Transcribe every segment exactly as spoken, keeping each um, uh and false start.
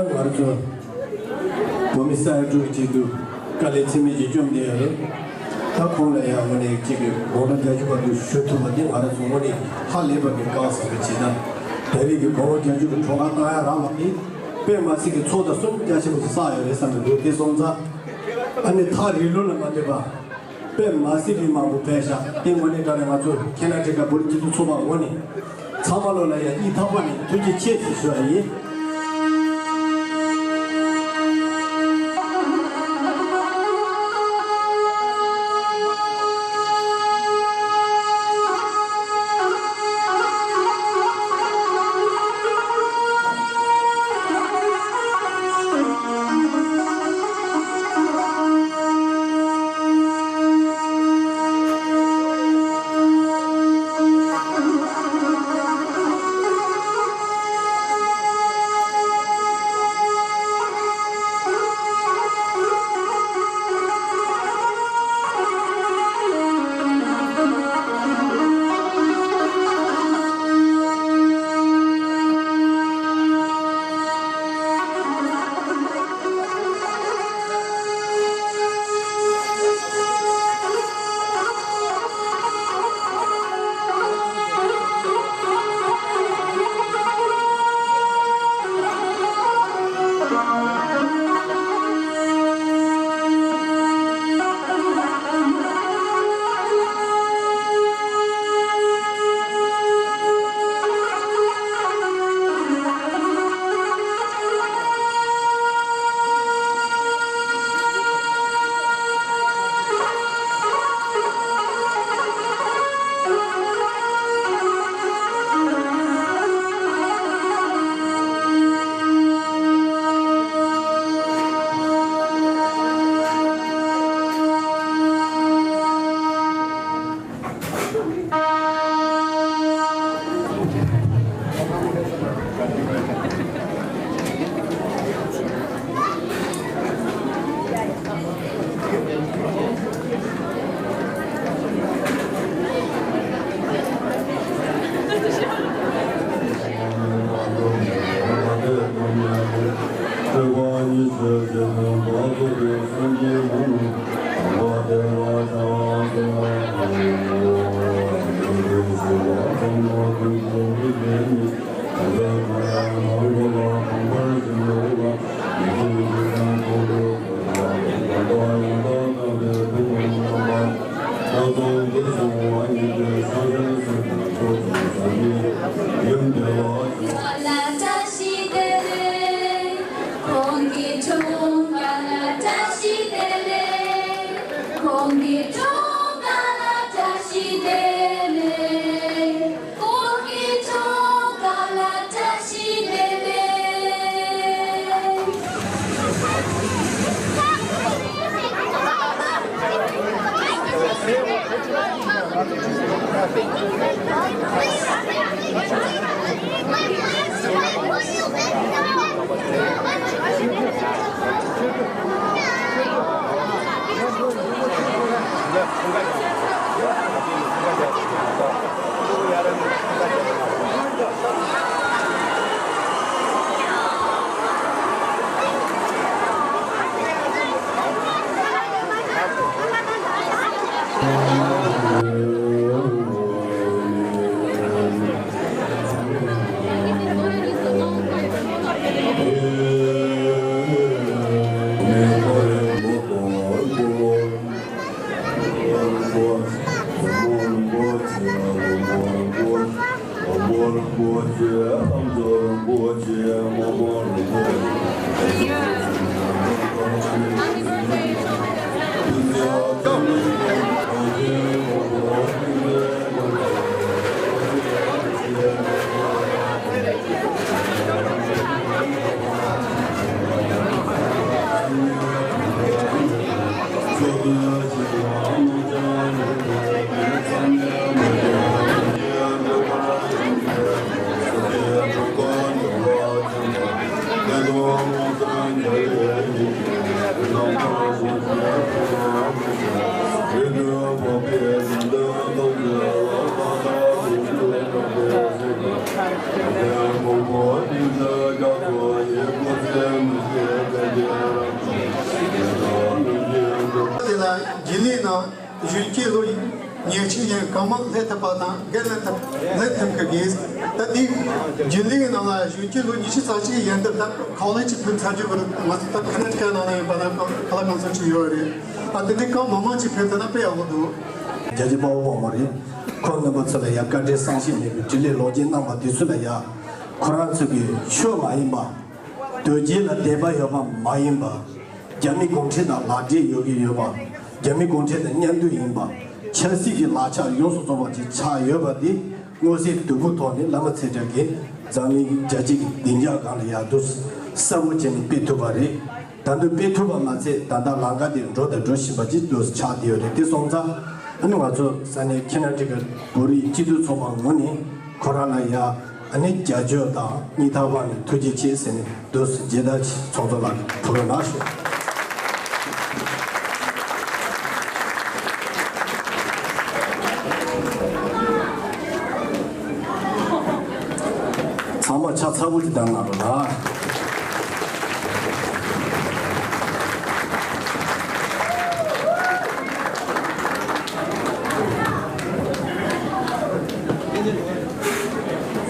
ང་རང་ཚོ་བོད་མི་ས་ཡ་དྲུག་གི་ཆེད་དུ་དཀའ་ལས་ཚད་མེད་ཅིག་བསྐྱོན་བསྡད་ཡོད་རེད། ད་ཁོང་ལ་ཡང་དངོས་གནས་གཅིག་གི་དགོངས་པ་རྒྱ་ཆེ་བ་དུ་ཞུ་ཐུབ་པ་འདི་ང་རང་ཚོ་དངོས་གནས་ཧ་ལས་པ་གི་དགའ་ས་རེད། བྱས་ན་ད་རེས་ཀྱི་གོ་བ་རྒྱ་ཆེ་གི་གྲོགས་ཁ་བཏང་ཡ་རག་པ་འདི་དཔེ་མ་སྲིད་ཀྱི་ཚོགས་དང་སུམ་རྒྱ་ཆེ་བ་ཞིག་བསགས་ཡོད་རེད་བསམ་གྱི་འདུག་དེ་སོང་ཙང་ཨ་ནི་ཐག་རིང་ལུགས་ལ་མ་ལྟོས་པ། དཔེ་མ་སྲིད་པའི་མང་པོ་ཕེབས་ཤག་དེ་དངོས་གནས་དྲང་གནས་ང་ཚོ་ཁྱེད་རྣམ་ཚོའི་བོད་རིགས་སྤྱི་མཐུན་ཚོགས་པ་ངོས་ནས་ཚང་མ་ལོ་ལ་ཡང་སྙིང་ཐག་པ་ནས་ཐུགས་རྗེ་ཆེ་ཞེས་ཞུ་བ་ཡིན། གཞོན་སྐྱེས་ལོ་ཉེར་གཅིག་ཡན་གང་མང་སླེབས་ཐུབ་པ་དང་འགན་ལེན་ཐུབ་སླེབས་ཐུབ་ཀྱི་ཡིན། ད་ནི་རྒྱུན་ལས་ནང་ལ་གཞོན་སྐྱེས་ལོ་ཉི་ཤུ་རྩ་གཅིག་ཡན་འདིར་ད་ཁོ་ལེ་ཇི་ཕུལ་ཚར་རྒྱུ་བར་ང་ཚོ་ད་ཁ་ན་ཊ་ཀ་ནང་ལ་ཡོད་པ་ན་ག་ལ་གང་ཚོད་ཅིག་ཡོད་རེད། ཨ་དེ་འདྲའི་གང་མང་མང་ཅིག་ཕུལ་ཐུབ་ན་དཔེ་ཡག་པོ་འདུག་རྒྱལ་གཅེས་དཔའ་བོ་དཔའ་མོ་རེད། ཁོང་རྣམ་པ་ཚོ་ལ་ཡང་བཀའ་དྲིན་བསམ་ཤེས་མེད་པའི་དྲིན་ལན་ལོག་འཇལ་གནང་བ་དེ་ཚོ་ལ་ཡང་ཁོ་རང་ཚོ་གི་ཆོས་མ་ཡིན་པ། དོལ་རྒྱལ་ལ་དད་པ་ཡོད་པ་མ་ཡིན་པ། རྒྱ་མི་གུང་ཁྲན་དང་ལག་འབྲེལ་ཡོད་ཀྱི་ཡོད་པ། རྒྱ་མི་གུང་ཁྲན་དང་མཉམ་འདུས་ཡིན་པ། ཆབ་སྲིད་ཀྱི་ལག་ཆ་ཡོངས་སུ་རྫོགས་པ་ཅིག་ཆགས་ཡོད་པ་དེ་མངོན་གསལ་དོད་པོའི་ཐོག་ནས་བླ་མ་ཚེ་བཀྲ་གིས་འཛམ་གླིང་རྒྱལ་སྤྱི་གི་བདེ་འཇགས་སྒང་ལ་ཡག་སྡུག་གསལ་པོ་བྱས་ནས་སྤེལ་ཐུབ་པ་རེད། ད་དུང་སྤེལ་ཐུབ་པ་མ་ཚད་ད་ལྟ་ལམ་ཁ་དེ་འགྲོ་དང་འགྲོ་བཞིན་པ་ཅིག་ཏུ་ཆགས་བསྡད་ཡོད་རེད། དེ་སོང་ཙང་ཨ་ནི་ང་ཚོ་ས་གནས་ཁེ་ན་ཌི་ཀ་བོད་རིགས་སྤྱི་མཐུན་ཚོགས་པ་ངོས་ནས་ཁོ་རང་ལ་ཡ་ཨ་ནི་རྒྱབ་སྐྱོར་དང་སྙིང་ཐག་པ་ནས་ཐུགས་རྗེ་ཆེ་ཟེར་ནས་འདུག་སེ་མཇལ་དར་ཚོགས་གཙོ་ལགས་ཕུལ་རོགས་གནང་ཞུ། ཚང་མ་ཕྱག་ཚ་པོ་ཅིག་བརྡབ་གནང་རོགས་གནང་།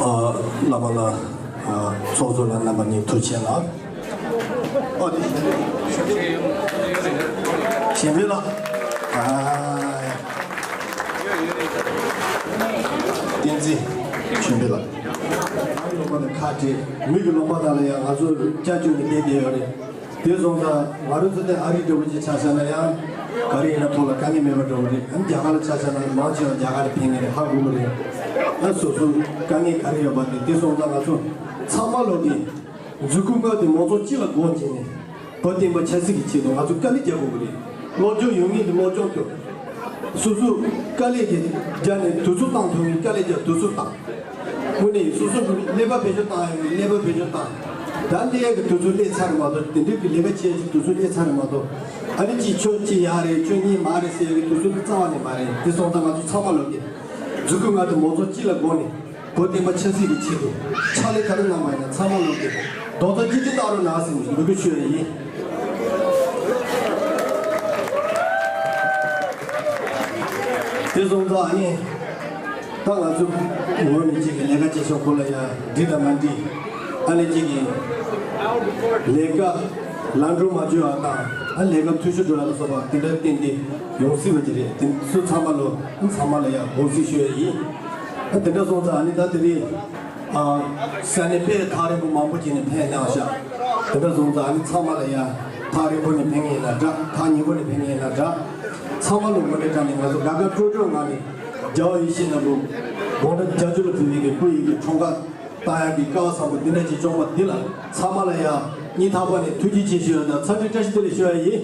ཨ་བླ་མ་ལགས། ཨ་ཚོགས་གཙོ་ལགས། རྣམ་པ་གཉིས་ཐུགས་རྗེ་ཆེ་ལགས། ཨོ་དེ་གཞན་ཕན་ལགས། ཨ་བསྟན་འཛིན་གཞན་ཕན་ལགས། ང་ལོག་པ་དང་ཁ་བྲལ་མི་གི་ལོག་པ་དང་ལ་ཡང་ང་ཚོ་སྐྱབས་བཅོལ་ནས་བསྡད་བསྡད་ཡོད་རེད། དེ་སོང་ཙང་ང་རང་ཚོ་དེ་ཨ་རི་འདྲ་བོ་ཅིག་ཆ་བཞག་ན་ཡང་ག་རེ་ཡིན་ན་ཐོག་ལ་དཀའ་ངལ་མེད་པ་འདྲ་བོ་རེད། ཨ་ནི་རྒྱ་གར་ལ་ཆ་བཞག་ན་མང་ཆེ་བ་རྒྱ་གར་ལ་ཕན་ངེས་རེད། ཧ་གོ་གི་རེད། ཨ་སོ་སོ་དཀའ་ངལ་ག་རེ་ཡོད་པ་དེ། དེ་སོང་ཙང་ང་ཚོ་ཚང་མ་ལོག་གི་མཛུབ་གུ་ལྔ་དེ་མང་ཚོགས་སྤྱི་ལ་སྒོ་འབྱེད་ནས་བོད་བསྟན་པ་ཆབ་སྲིད་ཀྱི་ཆེད་དུ་ང་ཚོ་དཀའ་ལས་རྒྱག་དགོས་ཀྱི་རེད། སློབ་སྦྱོང་ཡོད་མཁན་དེ་སློབ་སྦྱོང་སྐྱོར། སོ་སོ་དཀའ་ལས་ཀྱི་རྒྱ་ནས་དུས་ཚོད་བཏང་ཐུབ་མཁན་དཀའ་ལས་རྒྱག་དུས་ཚོད་བཏང་། དངོས་གནས་སོ་སོ་གི་ཀླད་པ་བེད་སྤྱོད་བཏང་ཡོད་ཀླད་པ་བེད་སྤྱོད་བཏང་། ད་ཀླད་ཀྱི་དུས་ཚོད་སླེབས་ཚར་རེད་མ་གཏོགས། དེ་འདྲའི་གི་ཀླད་པ་ཆེ་ཅིག་དུས་ཚོད་སླེབས་ཚར་རེད་མ་གཏོགས། ཨ་ནི་གཅིག་ཆོས་གཅིག་ཡག་རེད། ཆོས་གཉིས་མ་རེད་ཟེར་ཡག་གི་དུས་ཚོད་རྩ་བ་ནས་མ་རེད། དེ་སོང་ཙང་ང་ཚོ་ཚང་མ་ལོག་གི་མཛུབ་གུ་ལྔ་དེ་མང་ཚོགས་སྤྱི་ལ་སྒོ་ནས་བོད་བསྟན་པ་ཆབ་སྲིད་ཀྱི་ཆེད་དུ་ཕྱག་ལས་ག་རེ་གནང་བ་ཡིན་ན་ཚང་མ་ལོག་གི་རྡོག་རྩ་གཅིག་སྒྲིལ་གནང་རོགས་གནང་ཟེར་ནས་འབོད་སྐུལ་ཞུ་ཡ་ཡིན། དེ་སོང་ཙང་ཨ་ནི། ད་ང་ཚོ་ངོས་ནས་གཅིག་གི་ལས་ཀ་བྱེད་ཕྱོགས་སྐོར་ལ་ཡང་འགྲིག་དང་མ་འགྲིག་ཨ་ནི་གཅིག་གི་ལས་ཀ་ལམ་འགྲོ་མ་བཅུག་པ་དང་། ཨ་ལས་ཀ་འཐུས་ཤོར་འགྲོ་ཡ་ལ་སོགས་པ་དེ་འདྲ་བསྟན་ཏེ་ཡོང་སྲིད་པ་ཅིག་རེད། དེ་ཚོ་ཚང་མ་ལོ་ཚང་མ་ལ་ཡང་དགོངས་སེལ་ཞུ་ཡ་ཡིན། ཨ་དེ་འདྲ་སོང་ཙང་ཨ་ནི་ད་དེ་རིང་ཨ་ས་གནས་དཔེ་ཐག་རིང་པོ་མང་པོ་ཅིག་ནས་ཕེབས་གནང་ཤག་དེ་འདྲ་སོང་ཙང་ཨ་ནི་ཚང་མ་ལ་ཡང་ཐག་རིང་པོ་ནས་ཕེབས་མཁན་ཡིན་ན་འདྲ། ཐག་ཉེ་པོ་ནས་ཕེབས་མཁན་ཡིན་ན་འདྲ། ཚང་མ་ལ་ངོ་ནས་དྲང་ནས་ང་ཚོ་དགའ་དགའ་སྤྲོ་སྤྲོའི་ངང་ནས་རྒྱལ་བ་ཡིད་བཞིན་ནོར་བུ་དགོངས་འགྲེལ་བརྒྱད་ཅུ་ལ་ཕུལ་བའི་གི་སྐུ་ཡི་གི་འཁྲུངས་སྐར་བཏང་ཡག་གི་སྐལ་བ་བཟང་པོ་འདི་འདྲ་ཅིག་བྱུང་བ་འདི་ལ་ཚང་མ་ལ་ཡང་སྙིང་ཐག་པ་ནས་ཐུགས་རྗེ་ཆེ་ཞུ་ཡ་དང་འཚམས་འདྲི་བཀྲ་ཤིས་བདེ་ལེགས་ཞུ་ཡ་ཡིན།